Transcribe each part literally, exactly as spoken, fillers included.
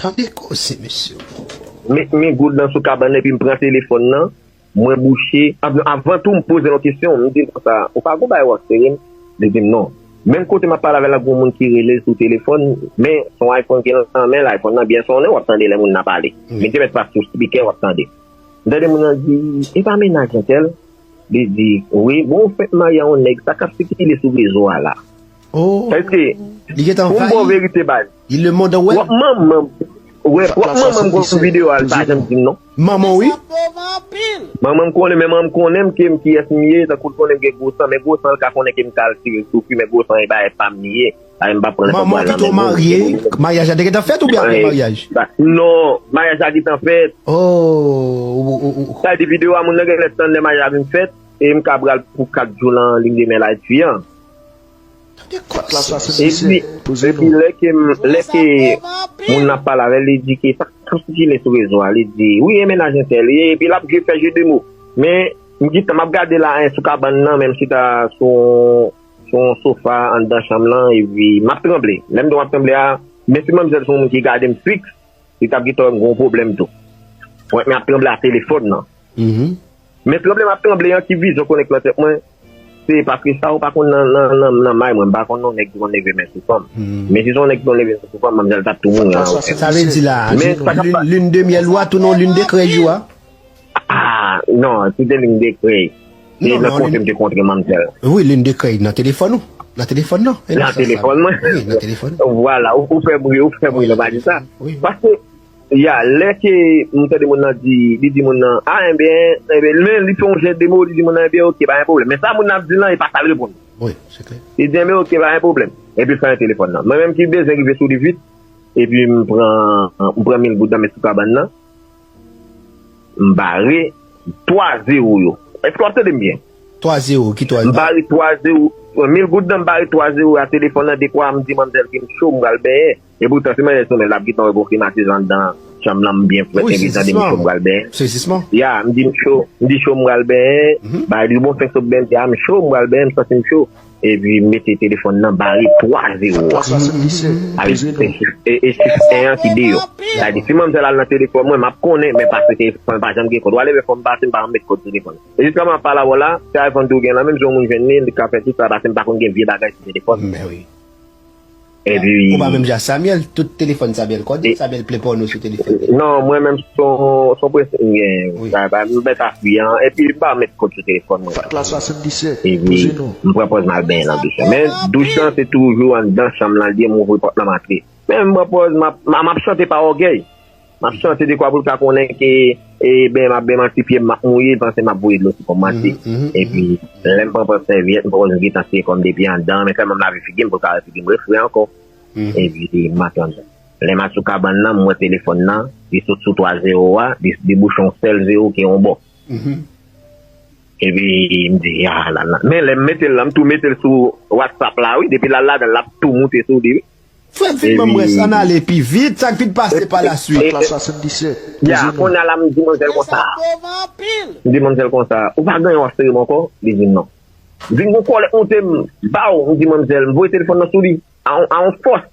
Tande koze, mesye. Met men goud nan sou kabann nan epi m pran telefòn nan, mwen bouche. Av- Avan tou, m poze l yon kesyon. M di l konsa, ou pa gon bagay w ap sere m? Li di m non. Menm kote m ap pale avè l la, gon moun ki rele sou telefòn, men se yon iPhone ki nan men l, iPhone nan byen sonnen, w ap tande lè moun nan pale. Men te mèt pase sou spikè, w ap tande. M tande moun nan di, e pa mennaj entèl? Li di, wi, bon, ou fèk marye a yon nèg, sa k ap sikile sou rezo a la. Oh. Èske, Li gentan pou m ba w anvayi. Verite, baz, Li le monde w web. ap manman m, wè, w ap manman m gon videyo a, l pa janm di m non. Manman, wi. Manman m konnen, men manman m konnen m ke m kiyès m ye, tankou l konnen m gen gwo san, men gwo san l ka konnen ke m ka al tire sou fi, men gwo san e bagay pa m li ye. Ay, m pa pran nenpòt Manman bagay nan pito men moun. Marye, maryaj la te gentan fèt oubyen apre Ay, maryaj? ba- Non, maryaj la gentan fèt. Oh, ou- ou- ou- Sa di videyo a, moun nan gen lè tann lè maryaj la vin fèt, e m ka pral pou kat jou lan liy de mè la fi an. Tande koze. Epi, epi lè ke m- lè ke moun nan pale avè l, li di ke sa k sikile sou rezo a, li di, wi, e mennaj entèl ye, epi l ap jwe fè je de mo. Men, m gentan m ap gade la, en, sou kabann nan, menm chita sou sou yon sofa anndan chanm lan, epi m ap tranble. Lè m di w m ap tranble a, men si manmzèl se yon moun ki gade m fiks, li t ap gentan wè m gen yon pwoblèm tou. Mwen, men ap tranble a telefòn nan. Men tranble m ap tranble an, ki vizyon k konnen k nan tèt mwen, se paske sa ou pa konn nan, nan, nan, nan may mwen, m pa konn non nèg ki konn leve men sou fanm. Men si se yon nèg ki konn leve men sou fanm, manmzèl t ap tou mouri an. Sa vle di la, Men sa k ap pa- lune de miel ou a, tou non lune de krèy ou a. Ah, non, se te lune de krèy. Se Non, nan non, konse lune- m te kontre manmzèl. Wi, lune de krèy nan telefòn ou. Nan telefòn non. E Nan sa, sa. Telefòn mwen. Wi, nan telefòn. Vwala, ou, ou fè bri, ou fè bri, Wi, nou pa di sa. wi. Paske, ya, lè ke m tande moun nan di, li di moun nan, ah, enben, enben, men li fè yon jè de mo, li di moun nan, enben, ok, pa gen pwoblèm. Men sa moun nan ap di lan, e pa sa l reponn. Wi, se klè. Li di, enben, ok, pa gen pwoblèm. Epi fè yon telefòn nan. Mwen menm ki bezwen rive sou li vit, epi m pran, m pran mil goud nan men sou kabann nan, m bare twa zewo yo. Èske w ap tande m byen? Twa zewo, ki twa M bare twa zewo, mil goud nan, m bare twa zewo a telefòn nan, dekwa m di manmzèl ke m cho, m pral benyen. E poutan, si manzè sou men, l ap gentan wè gon klimatize anndan chanm lan, m byen frèt, Wi, epi tande m cho, m pral benyen. Sezisman. Ya, m di m cho, m di cho, m pral benyen. Bay li bon fenk sou benyen, m di a, m cho, m pral benyen, m santi m cho. Epi m mete telefòn nan bare twa zewo a. Avèk e, e, e chif en an ki deyò. Sa di, si manmzèl al nan telefòn mwen, m ap konnen, men paske telefòn pa janm gen kòd. W a leve fò m pase, m pa janm met kòd sou telefòn. E jiska m ap pale avè w la, se iPhone tou gen la, menm si yon moun jwenn li, li ka fè tout sa, paske m pa konn gen vye bagay sou telefòn. Men wi. Epi Ou pa menm jan Samuel, tout telefòn Samuel kòde, Samuel plen pòno sou telefòn. Non, mwen menm son, son prensip m gen. Sa pa m bèt afi an, epi m pa met kòd sou telefòn mwen. Epi m pran pòz m al benyen nan douch lan. Men douch lan se toujou anndan chanm lan li ye, m ouvri pòt lan m antre. Men m pran pòz, m ap, m ap chante pa ògèy. M ap chante dekwa pou l ka konnen ke, e, ben, m ap ben manti, pye m ap mouye, l panse m ap voye dlo sou kò m manti. Epi, lè m pran pran sèvyèt, m pran pòz m gentan sere kò m depi anndan, men sèlman m lave figi m pou l ka wè figi m refre ankò. Epi, m atann. Lè m al sou kabann nan, m wè telefòn nan, li sot sou twa zewo a, li debouche yon sèl zewo ki yon bò. Epi, m di, ah, la, la. Men lè m mete l la, m tou mete l sou WhatsApp la, wi, depi l al ladan l, l ap tou moute sou li, wi. Frè m fin ban m rès, ann ale pi vit, sa k vin pase pa la swit. Ya, kounye a la, m di manzèl konsa. M di manzèl konsa, ou pa gen yon astre m ankò? Li di m non. M vin gon kòlèt moute m, baw, m di manzèl, m voye telefòn nan sou li, a yon, a yon fòs.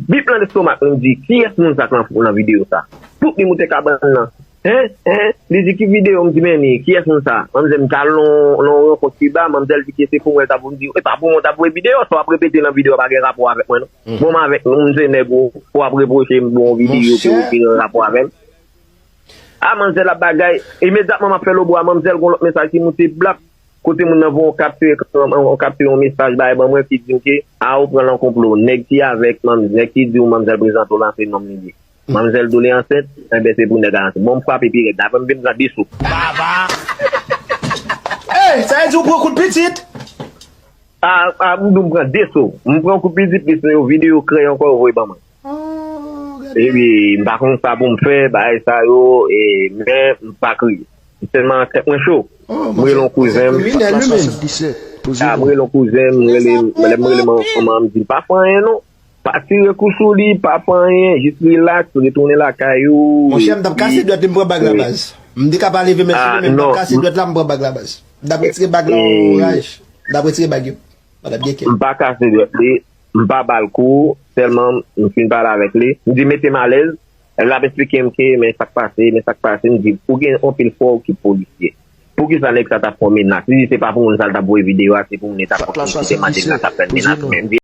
Bip nan lestomak mwen, m di, kiyès moun sa k nan, nan videyo sa? Tout li moute kabann nan. Hein? Hein? Li di, ki videyo? M di, men ni, kiyès moun sa? Manmzèl, m t al nan, nan yon rankont Kiba, manmzèl di ke se pou mwen l t ap voye, m di, e pa pou mwen w t ap voye videyo, sa w ap repete nan videyo a pa gen rapò avèk mwen non. Bon, m avèk nou, m se nèg ou, w ap repwoche m bon videyo ke ou gen rapò avè m. A, manzèl ap bagay, imedyatman m ap fè lobo a, manmzèl gon lòt mesaj ki moute blap, kote moun nan voye yon kapti ekran, yon kapti yon mesaj bay ban mwen ki di m ke, a, ou pran nan konplo, nèg ki avèk manm, nèg ki di w manmzèl prezante w la se nonm li ye. Manmzèl di w li ansent, enben se pou nèg la ansent. Bon, m frape pi rèd la, ban m vin pran de sou. Ey, sa vle di ou pran kout pitit? A, a, m di w m pran de sou. M pran kout pitit, plis yo videyo krèy ankò yo voye ban mwen. Epi, m pa konn sa pou m fè, bagay sa yo, e, men m pa kriye. M sèlman tèt mwen cho. M rele yon kouzen m. A, m rele yon kouzen m, m rele, lè m rele manman m, di l pa fè anyen non. Pa tire kou sou li, pa fè anyen, jis rilaks, retounen lakay ou. Monchè, m t ap kase dwèt li, m pran bag la baz. M te ka pa leve men sou li, men m t ap kase dwèt la, m pran bag la baz. M t ap retire bag la, oraj. M t ap retire bag yo. Madam Geke. M pa kase dwèt li, m pa ba l kou, Sèlman, m fin pale avèk li. M di, "Mete m alèz." L ap eksplike m ke, "Men sa k pase, men sa k pase." M di, "Ou gen anpil fwa ou ki polisye. Poukisa nèg sa t ap fè yon menas? Li di se pa pou moun sa l t ap voye videyo a, se pou moun li t ap kontinye kite mande l la t ap fè l menas menm."